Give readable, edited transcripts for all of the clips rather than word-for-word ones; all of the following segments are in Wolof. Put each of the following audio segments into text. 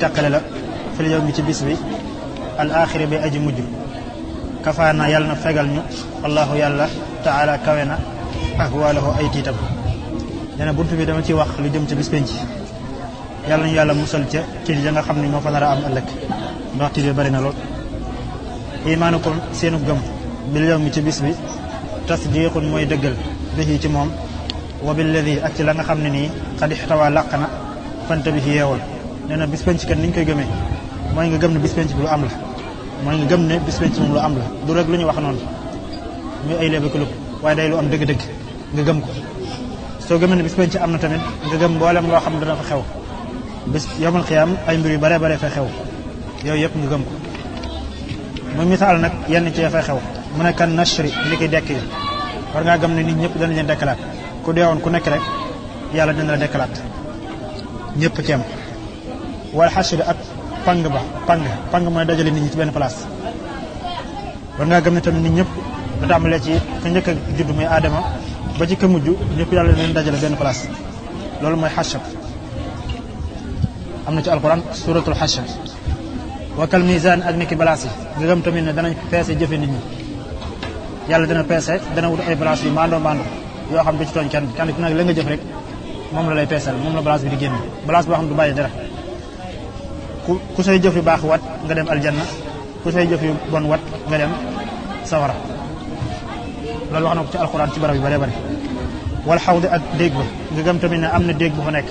taqale la fil yow mi ci bis bi al axiri bi aji mujj kafaana yàlla na fegal ñu allahu yàlla taala kawe na ahwaalahu ay tiitam. nee na buntu bi dama ciy wax lu jëm ci bis penc yàlla ñu yàlla musal ca tiit ya nga xam ne moo fa nar a am ëllëg ndax tiit bi bari na lool. imaanukum seenu gëm bil yow mi ci bis bi tasdiqun mooy dëggal bihi ci moom wa billadi ak ci la nga xam ne nii xad ixtawaa làq na fanta bi ci yeewal. nee na bis penc kat ni ñu koy gëmee mooy nga gëm ne bis penc bi lu am la mooy nga gëm ne bis penc moom lu am la du rek lu ñu wax noonu muy ay léeba kulub waaye day lu am dëgg-dëgg nga gëm ko. soo gëmee ne bis penc am na tamit nga gëm mboolem loo xam ne dana fa xew bis yawmal xiyaam ay mbir yu bare bare fa xew yooyu yëpp nga gëm ko. muy misaal nag yenn ci fay xew mu ne kan nashri li koy dekk yi war ngaa gëm ne nit ñëpp danañ leen dekkalaat ku deewoon ku nekk rek yàlla dina la dekkalaat ñëpp ci am. wal xasri ak pang mooy dajale nit ñi ci benn place. war ngaa gëm ne tamit nit ñëpp da tàmbalee ci ka njëkk a judd muy aadama ba ci ka mujj ñëpp yàlla leen dajale benn place loolu mooy xashr. am na ci alquran suratul xashr. wakal misaan ak niki balaas yi nga gëm tamit ne danañ peese jëfe nit ñi yàlla dana peese dana wut ay balaas yu maandoo yoo xam du ci tooñ kenn ku nekk la nga jëf rek moom la lay peesal moom la balaas bi di génn balaas boo xam du bàyyi dara. ku say jëf yu baax wat nga dem aljanna ku say jëf yu bon wat nga dem sawara loolu wax na ko ci alxuraan ci barab yu bare bare. wal xawdi ak déeg ba nga gëm tamit ne am na déeg bu fa nekk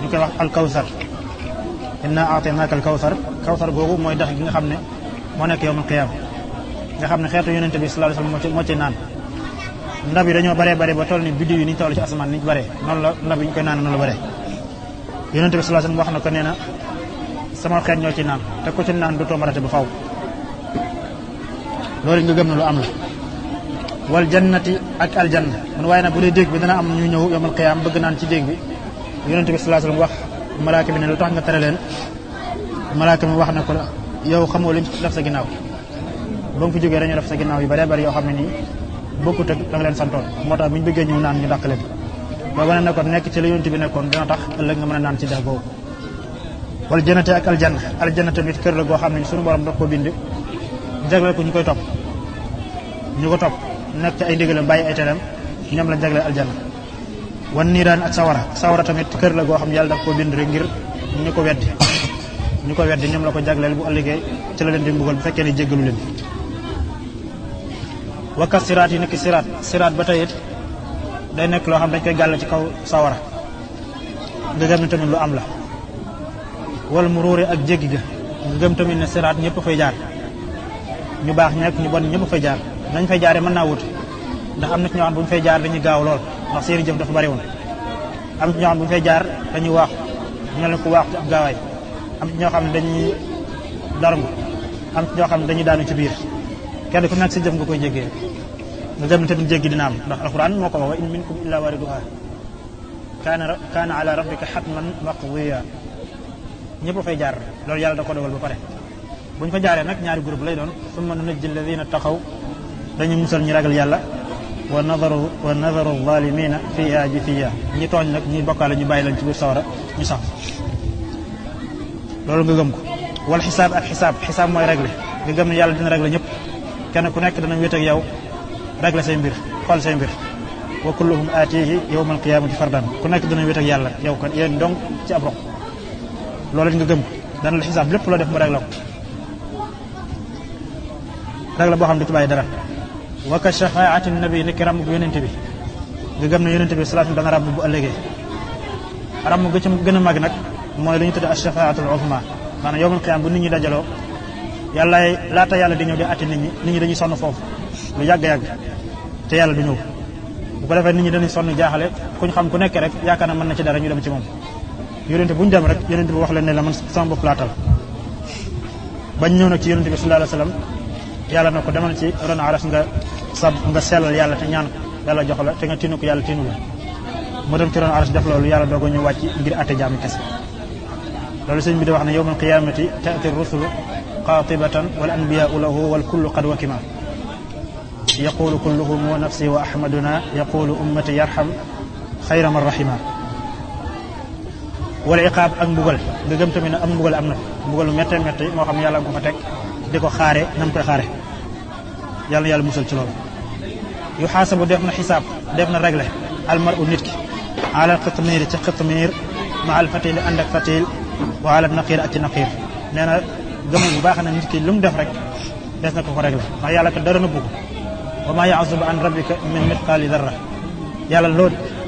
ñu koy wax alkawsar. inna a'taynaaka alkawsar kawsar googu mooy dex gi nga xam ne moo nekk yawmal qiyaama nga xam ne xeetu yonente bi sallallahu alayhi wasallam moo ci naan. ndab yi dañoo bare bare ba toll ni biddiw yi ni ñu toll ci asamaan ni ñu bare noonu la ndab yi ñu koy naan noonu la bare. yonente bi sallallahu alayhi wasallam wax na ko nee na sama xeet ñoo ci naan te ku ci naan du tombarate ba faw loolu nga gëm na lu am la. wal jannati ak aljanna man waaye nag bu dee déeg bi dana am ñu ñëw yawmal qiyaama bëgg naan ci déeg bi yonente bi sallallahu alayhi wasallam wax malaaka bi ne lu tax nga tere leen malaaka mi wax na ko yow xamoo li def sa ginnaaw ba nga fi jógee dañoo def sa ginnaaw yu bare bari yoo xam ne nii bokkut ak da nga leen santoon moo tax bu ñu bëggee ñëw naan ñu dàq leen boo wane ne kon nekk ci la yonent bi nekkoon dina tax ëllëg nga mën a naan ci dex googu. wal jannati ak aljanna tamit kër la goo xam ne suñu borom daf ko bind jagleel ko ñu koy topp ñu ko topp nekk ci ay ndigalam bàyyi ay teram ñoom la jagleel aljanna. wan niiraan ak sawara tamit kër la goo xam ne yàlla daf ko bind rek ngir ñu ko weddi ñoom la ko jagleel bu ëllëgee ci la leen di mbugal bu fekkee ne jéggalu leen. wakka siraat yi nekk siraat ba tey it day nekk loo xam dañ koy gàll ci kaw sawara nga gëm ne tamit lu am la. wal muruuri ak jéggi ga nga gëm tamit ne siraat ñëpp fay jaar ñu baax ñekk ñu bon ñëpp fay jaar dañ fay jaaree mën naa wut ndax am na ci ñoo xam bu ñu fay jaar dañuy gaaw lool ndax seeni jëf dafa bari woon. am ci ñoo xam bu ñu fay jaar dañuy waaxu mel ne ku waaxu ci ab gaawaay am ci ñoo xam ne dañuy darngu am ci ñoo xam ne dañuy daanu ci biir kenn ku nekk si jëf nga koy jéggee nga gëm tamit jéggi dina am ndax alquran moo ko wax wa in minkum illa wariduha kaana ala rabbika hatman maqdiya ñëpp fay jaar loolu yàlla da ko dogal ba pare. bu ñu fa jaaree nag ñaari groupe lay doon summa nunajji alladina taqaw dañuy musal ñi ragal yàlla wa nadaru zalimina fiha jithiya ñi tooñ nag ñi bokkaale ñu bàyyi leen ci biir sawara ñu sax loolu nga gëm ko. wal xisaab ak xisaab mooy réglé nga gëm ne yàlla dina réglé ñëpp kenn ku nekk dana wéet ak yow réglé say mbir xool say mbir. wa kulluhum aatihi yawmal qiyaamati fardan ku nekk dana wéet ak yàlla yow kon yéen dong ci ab roq loolu nga gëm ko dana la xisaab lépp loo def mu réglé ko réglé boo xam ne du ci bàyyi dara. wa ka shafaati nabi ni ki ràmm bu yonente bi nga gëm ne yonente bi sallallahu alayhi wasallam dana ràmm bu ëllëgee ràmm ga ci gën a mag nag mooy lu ñu tuddee ash-shafaatul uzma maanaam yawmal qiyaam bu nit ñi dajaloo yàlla laata yàlla di ñëw di atti nit ñi dañuy sonn foofu lu yàgg-yàgg te yàlla du ñëw bu ko defee nit ñi dañuy sonn jaaxale kuñ xam ku nekk rek yaakaar na mën na ci dara ñu dem ci moom yonente bu ñu dem rek yonente bi wax leen ne la man sama bopp laatal bañ ñëw nag ci yonente bi sallallahu alayhi wasallam yàlla na ko demal ci ron aras nga sellal yàlla te ñaan yàlla jox la te nga tinu ko yàlla tinu la mu dem ci ron aras def loolu yàlla doog a ñu wàcc ngir atte jaami kese loolu sëñ bi di wax ne yawmal qiyaamati ta'ti rusulu qaatibatan wal anbiyaa'u lahu wal kullu qad wakima yaqulu kulluhum wa nafsi wa ahmaduna yaqulu ummati yarham xayra man rahima wala iqaab ak mbugal nga gëm tamit ne am mbugal am na mbugalu méttee métti moo xam yàlla nga ko fa teg di ko xaare nam koy xaare yàlla musal ci loolu yu xaasabu def na xisaab def na réglé almaru nit ki ala xitmiir ci xitmiir ma al fatil ànd ak fatil wa ala naqiir ak ci naqiir nee na gëmal bu baax na nit ki lu mu def rek des na ko réglé ndax yàlla ko dara na bugg wa ma ya'zubu an rabbika min mithqaali darra yàlla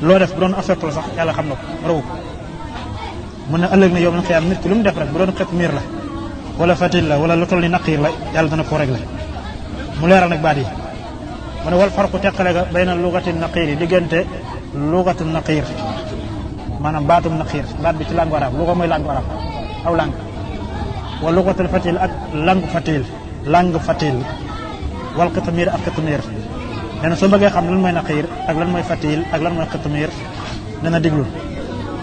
loo def bu doon affect la sax yàlla xam na ko rawu ko mun na ëllëg na yow man xiyaam nit ki lu mu def rek bu doon xitmiir la wala fatil la wala lu toll ni naqiir la yàlla dana ko réglé mu leeral nag baat yi mu ne wal farqu teqale ga bayna lugati naqiir yi diggante lugatu naqiir maanaam baatum naqiir baat bi ci langue arabe luga mooy langue arabe aw langue wa lugatul fatil ak langue fatil wal xitmiir ak xitmiir nee na soo bëggee xam lan mooy naqiir ak lan mooy fatil ak lan mooy xitmiir dana diglul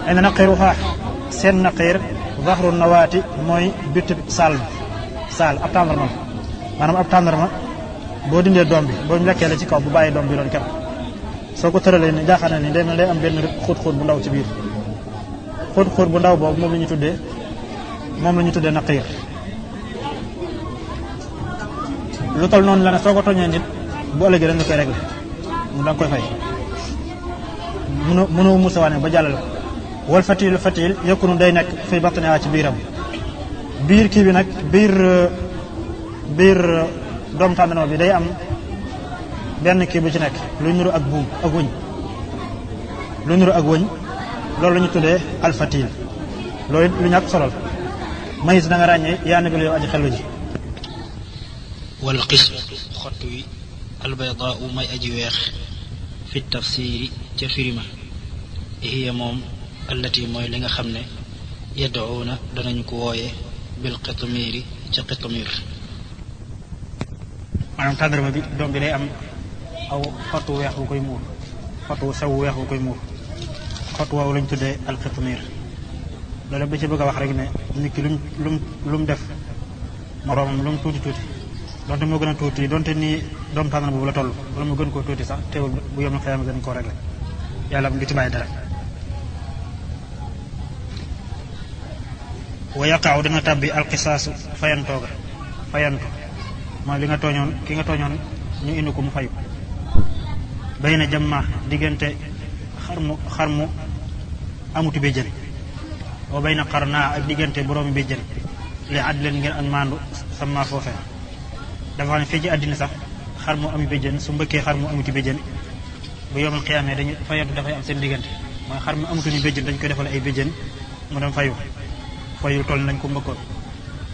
ay na naqiir waxaa seen naqiir zahru nawaati mooy bitib saal ab tàndarma maanaam ab tàndarma boo dindee doom bi boo lekkee la ci kaw bu bàyyi doom bi loolu képp soo ko tëralee ni jaaxal na ni day mel day am benn xóot-xóot bu ndaw ci biir xóot-xóot bu ndaw boobu moom la ñu tuddee naqiir lu tol noonu la ne soo ko toñee nit bu ëllëgee dañ la koy réglé mu da nga koy fay mënoo musawaane ba jàllale ko wal fatil yëkkunu day nekk fi batniha ci biiram biir kii bi nag biir doomu tàndarma bi day am benn kii bu ci nekk lu nuru ak buum ak wëñ loolu la ñu tuddee alfatil loolu lu ñàkk solal mayis da nga ràññee yaa nabil yow aji xellu ji wal qism xott wi albaydaa may aji weex fi tafsiri ca firima hiya moom allati mooy li nga xam ne yad'uuna danañu ko wooye bil qitmiiri ca qitmiir maanaam tàndarma bi doom bi day am aw xottu weex bu koy muur xottu sew weex bu koy muur xottu waaw lañ tuddee al qitmiir loolu da ci bëgg a wax rek ne nit ki lu mu def moroomam lu mu tuuti donte moo gën a tuuti donte nii doomu tàndarma boobu la toll wala mu gën koo tuuti sax teewul bu yom na xëyama gën koo réglé yàlla du ci bàyyi dara wa yaqaaw dina tàbbi alxisaasu fayanto mooy li nga tooñoon ki nga tooñoon ñu indi ko mu fayu bay na jamma diggante xar mu amuti béjjën wa bay na xar naa ak diggante boroomi béjjën li àdd leen ngeen ak maandu sama foofe dafa xam ne fii ci àddina sax xar mu ami béjjën su mbëkkee xar mu amuti béjjën bu yomal xiyaamee dañu fayantu dafay am seen diggante mooy xar mu amutuñu béjjën dañ koy defal ay béjjën mu dem fayu toll nañ ko mbëkkoon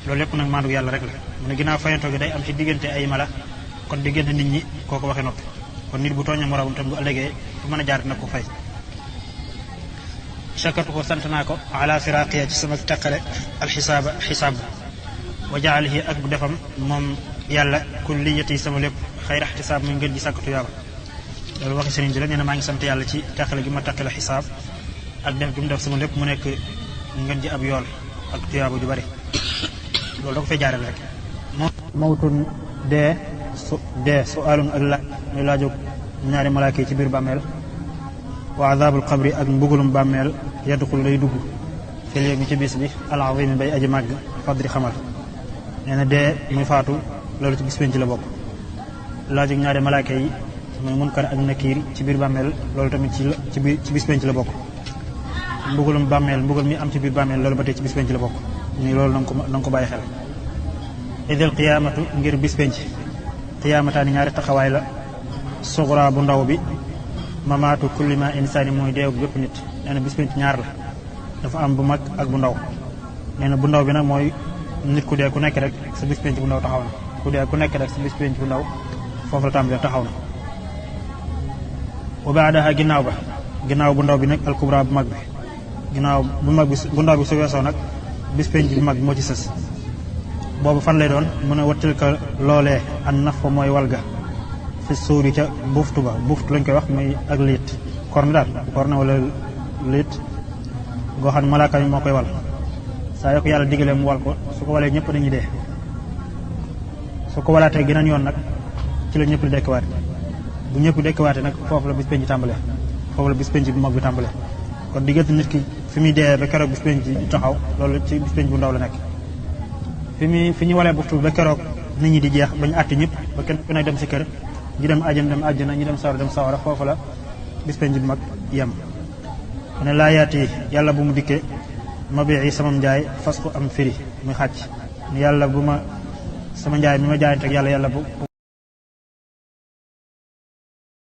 loolu lépp nag maandu yàlla rek la mu ne ginnaaw fayantoo gi day am ci diggante ay mala kon diggante nit ñi kooko waxee noppi kon nit bu tooñee moroomam tam bu ëllëgee fu mën a jaar nag ko fay shakatu ko sant naa ko ala firaqiya ci sama teqale xisaab wa jaalihi ak bu defam moom yàlla kulliyati sama lépp xayra ixtisaab muy ngeen ji sàkkatu yàlla loolu waxi sëriñ bi la nee na maa ngi sant yàlla ci teqale gi ma teqale xisaab ak def gi mu def sama lépp mu nekk ngeen ji ab yool ak tuyaaba ju bari loolu da ko fay jaarale rek mawtun dee su alun ak la muy laaju ñaari malaaka yi ci biir bàmmeel wa azabul qabri ak mbugulum bàmmeel yadxul lay dugg fil yawmi ci bis bi al-azim bay aji màgg fadri xamal nee na dee muy faatu loolu ci bis penc la bokk laaju ñaari malaaka yi muy munkar ak nakiir ci biir bàmmeel loolu tamit ci bis penc la bokk mbugulum bàmmeel mbugal mi am ci biir bàmmeel loolu ba tey ci bis penc la bokk nii loolu na nga ko bàyyi xel idil qiyaamatu ngir bis penc qiyaamataani ñaari taxawaay la suxra bu ndaw bi mamaatu kulli ma insaani mooy deewu bépp nit nee na bis penc ñaar la dafa am bu mag ak bu ndaw nee na bu ndaw bi nag mooy nit ku dee ku nekk rek sa bis penc bu ndaw taxaw na ku dee ku nekk rek sa bis penc bu ndaw foofu la tàmbalee taxaw na wa baadaha ginnaaw bu ndaw bi nag alkubra bu mag bi ginnaaw bu ndaw bi su weesoo nag bis penc bu mag bi moo ci sës boobu fan lay doon mu ne wattil ka loolee an naf fa mooy walga fi suuri ca buftu ba buftu lañ koy wax muy ak liit korne daal korne wala liit goo xam ne malaaka mi moo koy wal saa yoo ko yàlla digalee mu wal ko su ko walee ñëpp dañuy dee su ko walaatee geneen yoon nag ci la ñëpp di dekkiwaate bu ñëpp dekkiwaate nag foofu la bis penc tàmbalee foofu la bis penc bu mag bi tàmbalee kon diggante nit ki fi muy dee ba keroog bis penc di taxaw loolu ci bis penc bu ndaw la nekk fi ñu walee buftu ba keroog nit ñi di jeex ba ñu àtti ñëpp ba kenn ku nekk dem si kër ñi dem àjjana ñi dem sawara foofu la bis penc bu mag yem ne laa yaati yàlla bu mu dikkee ma bii sama njaay fas ko am firi muy xàcc ni yàlla bu ma sama njaay mi ma jaayante ak yàlla bu